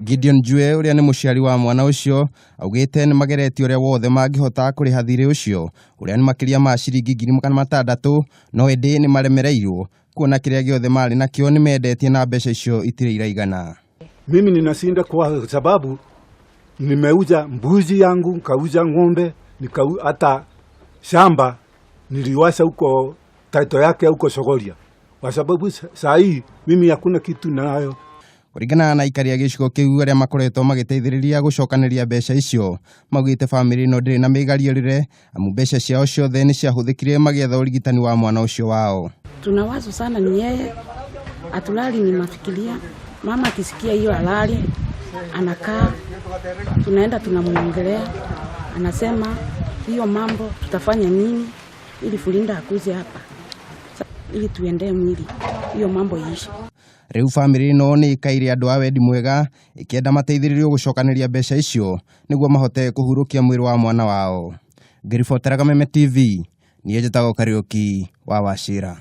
Gideon Njue ũrĩa nĩ mũciari wa mwana ũcio augĩte nĩ mageretie ũrĩa wothe mangĩhota kũrĩha thirĩ ũcio ũrĩa nĩ makĩria ma ciringi 600,000, no ĩndĩ nĩ maremereirwo kuona kĩrĩa gĩothe marĩ nakĩo nĩ mendetie na mbeca icio itirĩ iraigana. Mimi ninashinda kwa sababu nimeuza mbuzi yangu, nikauza ng'ombe, hata shamba niliwacha huko title yake huko Sogoria, kwa sababu saa hii mimi hakuna kitu nayo. Kũringana na aikari a gĩcigo kĩu arĩa makoretwo magĩteithĩrĩria gũcokanĩria mbeca icio, maugĩte bamĩrĩ ĩno ndĩrĩ na mĩgariũrĩre amu mbeca ciao ciothe nĩ ciahũthĩkire magĩetha ũrigitani wa mwana ũcio wao. Tuna wazo sana ni yeye, atulali ni mafikiria. Mama akisikia hiyo alali, anakaa, tunaenda tunamuongelea, anasema hiyo mambo tutafanya nini ili Fulinda akuze hapa, ili tuendee mwili hiyo mambo iishe. Rĩu bamĩrĩ ĩno nĩ ĩkaire andũ a wendi mwega ĩkĩenda mateithĩrĩrio gũcokanĩria mbeca icio nĩguo mahote kũhurũkia mwĩrĩ wa mwana wao. Ngĩribotera Kameme TV, niĩ njĩtagwo Kariũki wa Wachira.